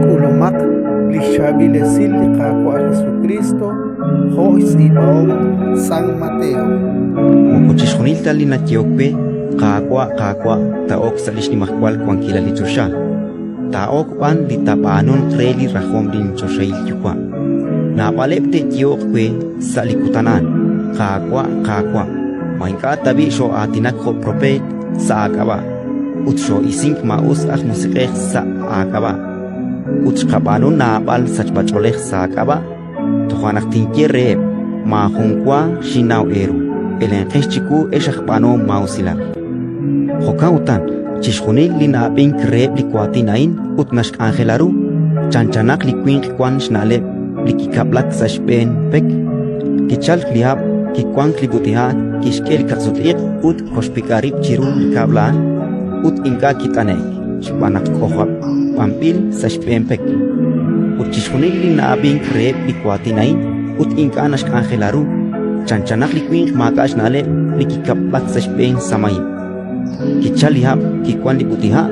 K'ulumaq li xchaab'il esil li Qaawa' Jesukriist jo' xtz'iib'ahom San Mateo. Moko chixjunil ta li nayehok we: «Qaawa', Qaawa'», taa'ok sa' li xnimajwal wankilal li choxa, taa'ok b'an li taab'aanunq re li rajom linchoxahil Yuwa'. Naab'aleb' te'yehoq we sa' li kutan a'an: «Qaawa', Qaawa', ma ink'a' tab'i' xoo'aatinak jo' propeet sa' aak'ab'a', ut xoo'isink maa'us aj musiq'ej sa' aak'ab'a', ut xqab'aanu naab'al sachb'ach'oolej sa' aak'ab'a'?» Toja' naq tinye reheb': «Maajun wa xinnaw eeru. Elenqex chiwu, ex aj b'aanuhom maa'usilal». Jo'kan utan, chixjunil li na'ab'ink reheb' li waatin a'in ut naxk'anjela ru, chanchanaq li winq wank xna'leb' li kikab'lak sa' xb'een pek. Kichalk li hab', kiwank li b'ut'iha', kixk'e li kaqsut-iq' ut koxpik'a rib' chiru li kab'l a'an, ut ink'a' kit'ane'k, xb'aan naq k'ojob'anb'il sa' xb'een pek. Ut chixjunil li na'ab'ink reheb' li waatin a'in ut ink'a' naxk'anjela ru, chanchanaq li winq maak'a' xna'leb' li kikab'lak sa' xb'een samahib'. Kichalk li hab', kiwank li b'ut'iha',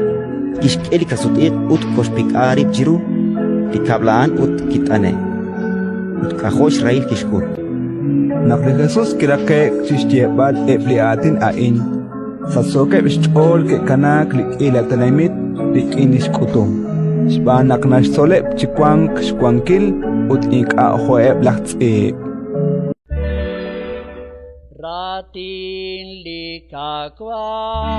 kixk'e li kaqsut-iq' ut koxpik'a rib' chiru li kab'l a'an ut kit'ane'k. Ut k'ajo' xrahil kixk'ul. Naq li Jesus kiraqe'k chi xyeeb'al eb' li aatin a'in, sachsookeb' xch'ool ke'kanaak li k'iila tenamit rik'in li xk'utum, xb'aan naq naxtzoleb' chi wank xwankil ut ink'a' jo'eb' laj tz'iib'. Raatin li Qaawa'.